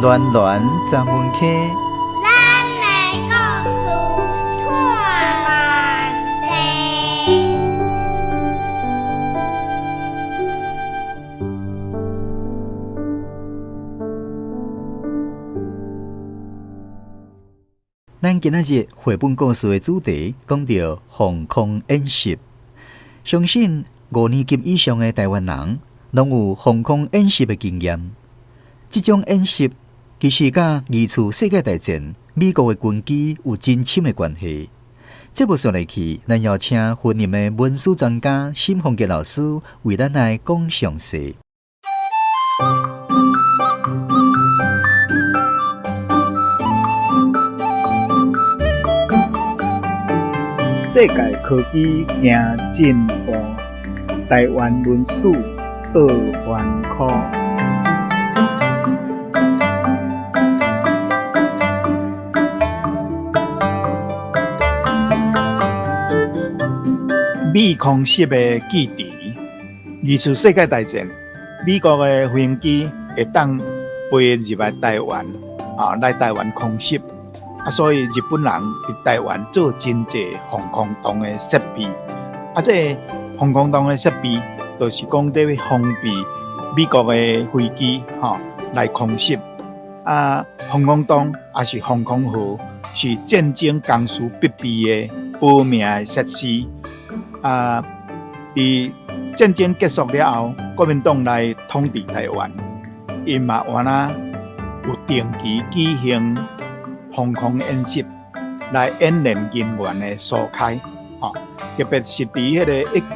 巒巒十门溪，咱的故事拖慢地。咱今仔日繪本故事的主題講著防空演習，相信五年級以上的台灣人攏有防空演習的經驗。這種演習其實佮二次世界大戰美國的軍機有真深的關係。節目紲落去，咱邀請雲林的文史專家沈鳳傑老師為咱來講詳細。世界科技行進步，台灣文史倒翻科。美空襲的記憶，二次世界大戰，美國的飛行機會當飛入來台灣，啊，來台灣空襲，啊，所以日本人佇台灣做真濟防空洞的設備，啊，這个防空洞的設備，就是講咧防備美國的飛機，吼，來空襲。啊，防空洞也是防空壕，是戰爭工事必備的保命的設施。啊！佇戰爭結束了後，國民黨來統治台灣，𪜶嘛換啊有定期舉行防空演習，來演練人員的疏開。吼，特別是佇彼个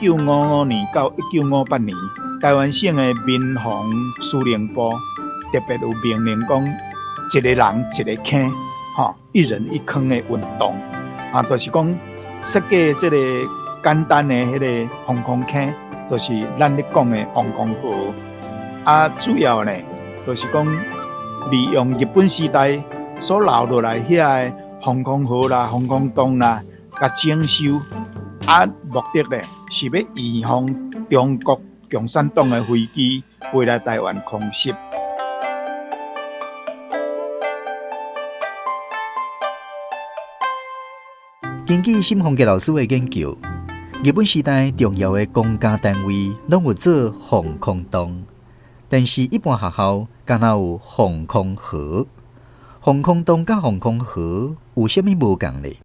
1955年到1958年，台灣省的民防司令部特別有命令講，一个人一个坑，吼，一人一坑的運動，啊，就是講設計這个簡單的彼个防空坑，就是咱咧講的防空壕。啊，主要呢，就是講利用日本時代所留落來遐个防空壕啦、防空洞啦，共整修。啊，目的呢是欲預防中國共產黨的飛機飛來台灣空襲。根據沈鳳傑老師的研究，日本時代重要的公家單位攏有做防空洞，但是一般學校敢若有防空壕。防空洞佮防空壕有啥物無仝咧？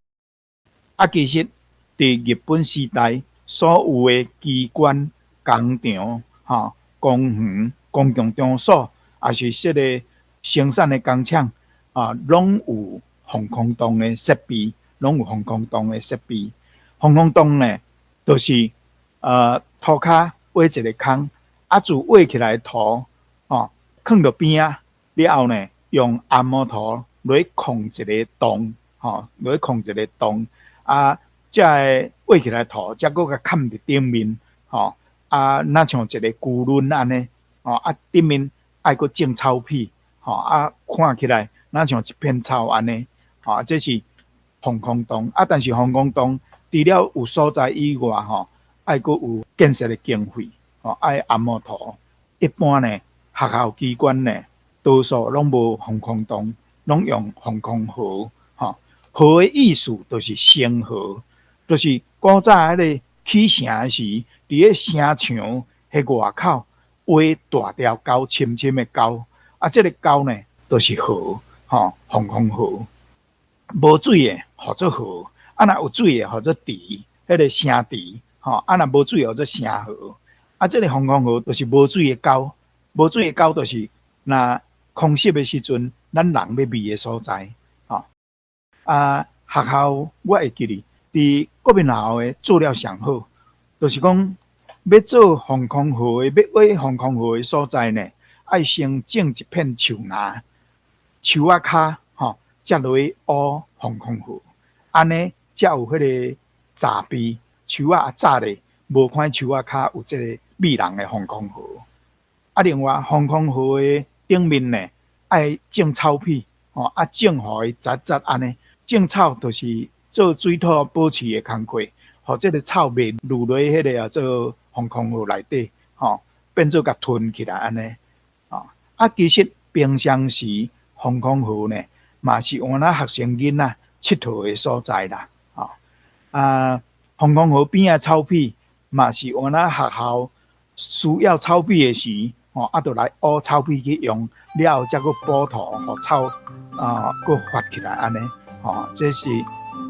啊，其實佇日本時代，所有的機關、工廠、吼公園、公共場所，抑是說个生產的工廠，啊，攏有防空洞的設備。攏有防空洞的設備。防空洞呢，就是塗跤挖一个空，啊，自挖起來的土，吼，囥佇邊仔，了後呢，用紅毛土來囥一个洞，吼，來囥一个洞，啊，這个挖起來的土，才閣共崁佇頂面，吼，啊，若像一个龜崙按呢，吼，啊，頂面愛閣種草皮，吼，啊，看起來若像一片草按呢，吼，這是防空洞啊，但是防空洞除了有所在以外，吼，愛閣有建設的經費，吼，愛紅毛土。一般呢，學校機關呢，多數攏無防空洞，攏用防空壕。吼，壕的意思就是城壕，就是古早彼个起城的時，佇咧城牆彼外口挖大條溝，深深的溝，啊，這个溝呢，就是壕，吼，防空壕。無水的，號做壕；啊，若有水的，號做池，彼个城池，吼。啊，若無水的，號做城壕。啊，這个防空壕就是無水的溝，無水的溝就是若空襲的時陣，咱人欲避的所在，吼。啊，學校我會記得，佇國民學校的做了上好，就是講欲做防空壕的，欲挖防空壕的所在呢，愛先種一片樹林，樹仔跤，吼。才落去挖防空壕，按呢才有彼个閘邊樹仔閘咧，無看樹仔跤有這个美人的防空壕。啊，另外防空壕的頂面呢，愛種草皮，吼，啊種予伊雜雜按呢，種草就是做水土保持的工課，予這个草袂落落彼个啊做防空壕內底，吼，變做共囤起來按呢。啊，其實平常時防空壕呢，嘛是换若學生囡仔𨑨迌的所在啦。吼啊，防空壕邊仔草皮嘛是換若學校需要草皮的時，吼啊，就來挖草皮去用，了後才閣補土，予草啊閣發起來按呢。吼，這是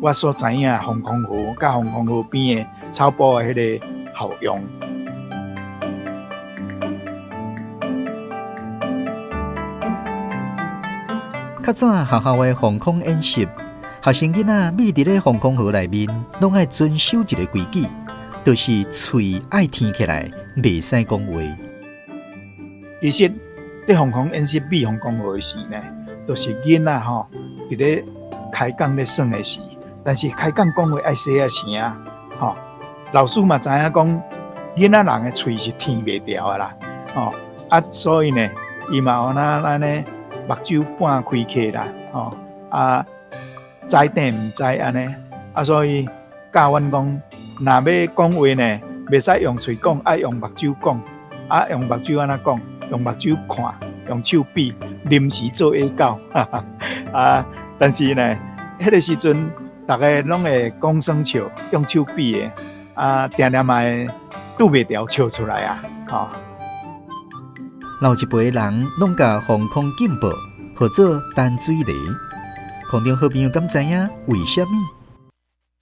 我所知影防空壕佮防空壕邊的草埔的彼個效用。較早學校的防空演習，學生囡仔覕佇咧防空壕內面，攏愛遵守一个規矩，就是喙愛甜起來，袂使講話。其實，佇防空演習覕防空壕的時呢，就是囡仔吼佇咧開講咧耍的時，但是開講講話愛細仔聲，吼，老師嘛知影講囡仔人的喙是甜袂牢的啦，吼啊，所以呢，伊嘛有那按呢目睭半開啟啦，吼啊，知定毋知按呢，啊，所以教阮講，若欲講話呢，袂使用喙講，愛用目睭講，啊，用目睭按怎講？用目睭看，用手比，臨時做下教，啊，但是呢，彼个時陣，逐家攏會講耍笑，用手比的，啊，定定嘛會拄袂牢笑出來啊，吼。老一輩人攏共防空警報號做單水雷，空中好朋友敢知影為啥物？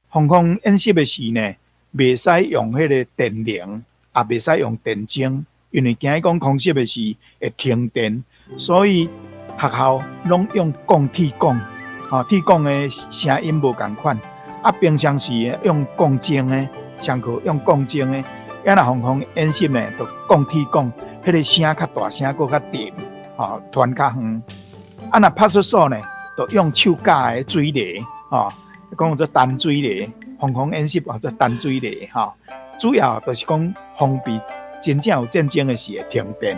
防空演習的時呢，袂使用彼个電鈴，也袂使用電鐘，因為驚講空襲的時會停電，所以學校攏用講鐵講，吼鐵講的聲音無仝款。啊，平常時用講鐘的，上課用講鐘的，啊若防空演習呢，就講鐵講，彼个聲較大聲，閣較沉，吼傳較遠。啊，若派出所呢，就用手架的水雷，吼，講做單水雷，防空演習號做單水雷，吼，主要就是講防備真正有戰爭的時會停電。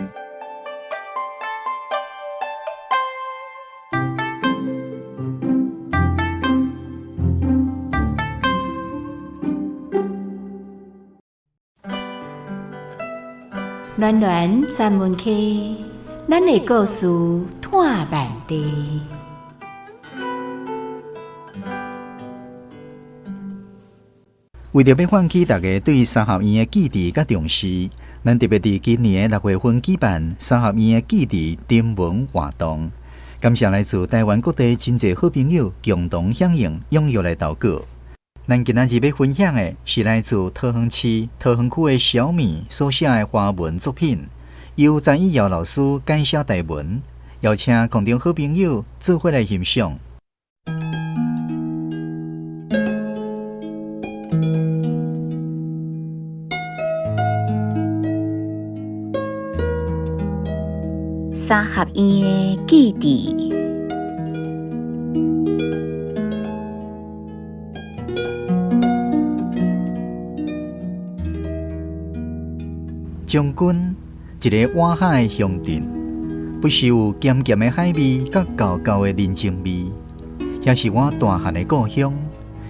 暖暖三文溪，咱的故事湠万地。為著欲喚起大家對三合院的記憶佮重視，咱特別佇今年的6月份舉辦三合院的記憶徵文活動。感謝來自台灣各地真濟好朋友共同響應，踴躍來投稿。咱今仔日欲分享的是來自桃園市桃園區的小米所寫的華文作品，由詹以堯老師改寫台文，邀請空中好朋友做伙來欣賞。三合院的記憶。將軍，一个倚海的鄉鎮，不時有鹹鹹的海味，佮厚厚的人情味。遐是我大漢的故鄉，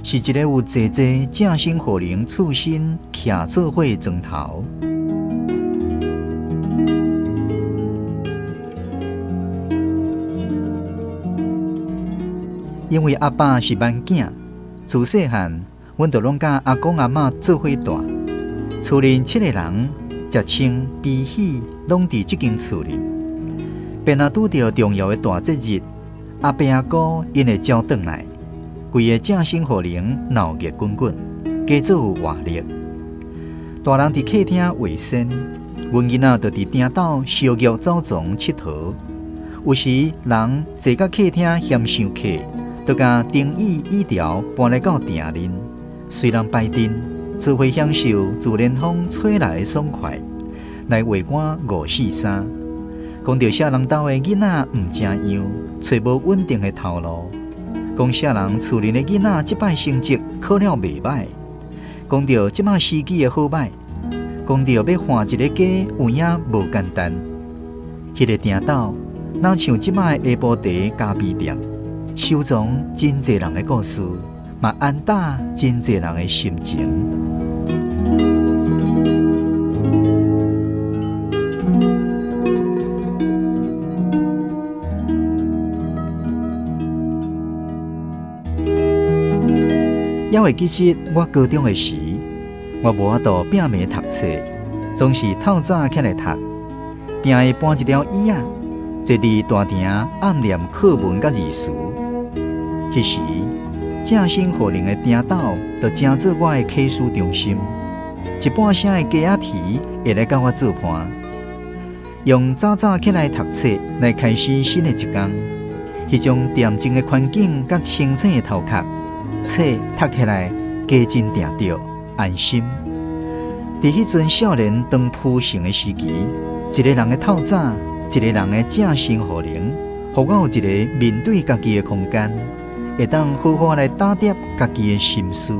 是一个有濟濟正生予人厝身徛做伙的莊頭。因為阿爸是挽囝，自細漢，阮就攏佮阿公阿嬤做伙大。厝裡七個人，食穿悲喜，攏佇這間厝裡。便若拄著重要的大節日，阿伯阿姑𪜶會招轉來，規个正生予人鬧熱滾滾，加做有活力。大人佇客廳畫仙，阮囡仔就佇埕斗相約走傱𨑨迌。有時人坐到客廳嫌傷客，就共燈椅椅條搬來到埕面，隨人擺陣，做伙享受自然風吹來的爽快，來畫歌五四三。講著啥人兜的囡仔毋成樣，揣無穩定的頭路。講啥人厝裡的囡仔這擺成績考了袂䆀。講著這擺時機的好䆀。講著欲換一个家有影無簡單。彼个埕斗，若像這擺下晡茶咖啡店，收藏真濟人的故事，嘛安搭真濟人的心情。會記得我高中的時，我無法度拼命讀冊，總是透早起來讀，定會搬一張椅仔，坐佇大廳暗念課文佮字詞。彼時，正生雨林的埕斗就成做我的啟思中心，一半聲的雞仔啼會來佮我做伴，用早早起來讀冊來開始新的一工。彼種恬靜的環境佮清醒的頭殼，冊讀起來加真定著安心。佇彼陣少年當鋪成的時期，一个人的透早，一个人的正生雨林，予我有一个面對家己的空間，會當好好來打點家己的心思。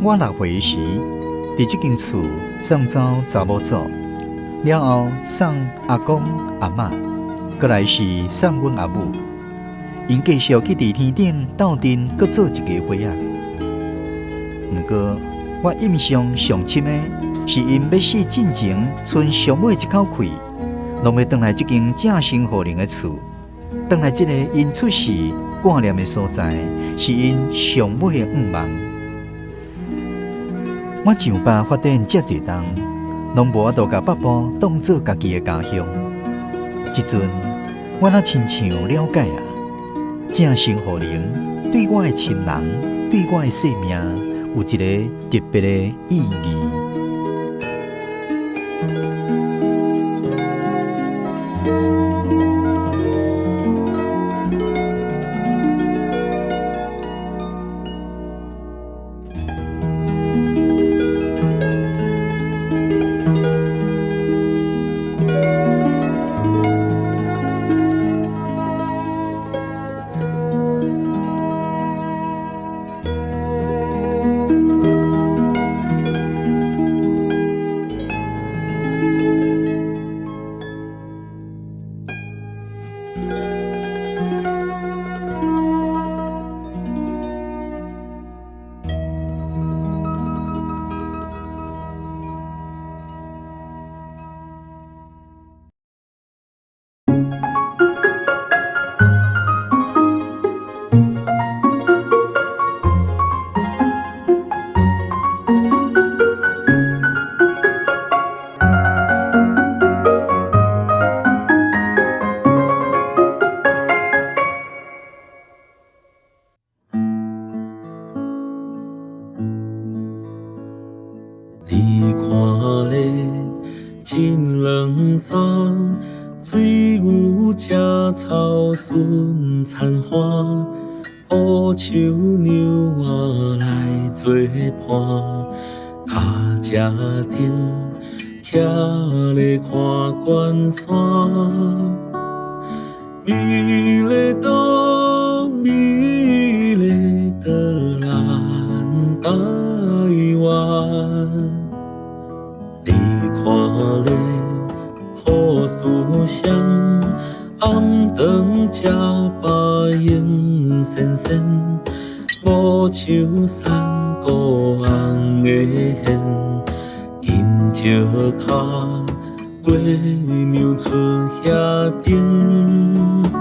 我6歲時，佇這間厝送走查某祖，了後送阿公阿嬤，閣來是送阮阿母。𪜶繼續去佇天頂鬥陣，閣做一家伙仔。毋過，我印象上深的是，𪜶欲死進前，賰上尾一口氣，攏欲轉來這間正生雨林的厝，轉來這個𪜶出世掛念的所在，是𪜶上尾的願望。我上班發展遮濟冬，攏無法度共北部當做家己的家鄉。這陣我若親像了解啊，正生雨林對我的親人，對我的生命，有一個特別的意義。你看咧，真冷爽，水牛食草顺田花，乌树娘仔来做伴，脚车顶徛咧看关山，美丽岛，美丽的咱台湾。你看咧，好思想，暗顿食饱用仙仙，无树山谷红的线，金石跤月娘出遐顶。